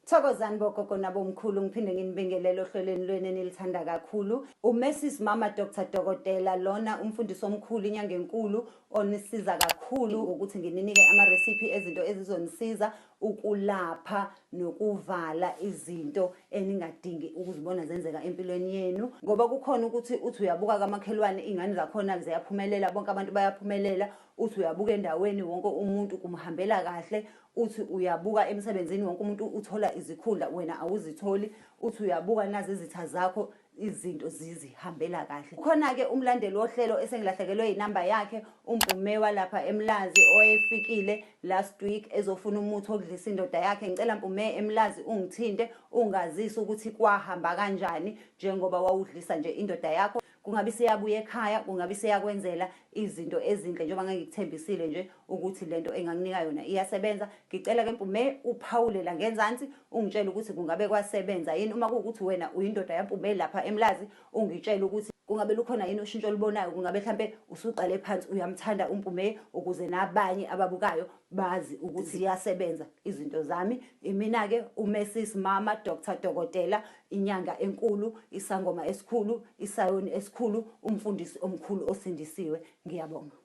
Thokozani bogogo nabomkhulu, ngiphinde nginibingelele ohlelweni lwenu enilithanda kakhulu. UMrs Mama Dr Dokotela lona umfundisi omkhulu, inyanga enkulu onisiza kakhulu ngokuthi ngininike ama-recipe ezinto ezizonisiza ukulapha nokuvala izinto eningadingi ukuzibona zenzeka empilweni yenu. Ngoba kukhona ukuthi uthi uyabuka kamakhelwane, iy'ngane zakhona ziyaphumelela, bonke abantu bayaphumelela, uthi uyabuka endaweni wonke umuntu kumhambela kahle, uthi uyabuka emsebenzini wonke umuntu uthola izikhundla, wena awuzitholi, uthi uyabuka nazi izitha zakho izinto zizihambela kahle. Khona-ke umlandeli wohlelo esengilahlekelwe yinamba yakhe, uMpume walapha eMlazi owayefikile last week ezofuna umuthi wokudlisa indoda yakhe. Ngicela Mpume eMlazi ungithinte ungazise ukuthi kwahamba kanjani njengoba wawudlisa nje indoda yakho. Kungabe seyabuya ekhaya, kungabe seyakwenzela izinto ezinhle njengoba ngangikuthembisile nje ukuthi lento enganginika yona iyasebenza. Ngicela ke Mpume uphawule la ngenzansi ungitshele ukuthi kungabe kwasebenza yini. Uma kuwukuthi wena uyindoda yaMpume lapha eMlazi, ungitshele ukuthi kungabe lukhona yini ushintsho olubonayo, kungabe mhlampe usuqale phansi uyamthanda uMpume ukuze nabanye ababukayo bazi ukuthi ziyasebenza izinto zami. Imina-ke uMrs Mama Dr Dokotela, inyanga enkulu, isangoma esikhulu, isayoni esikhulu, umfundisi omkhulu osindisiwe. Ngiyabonga.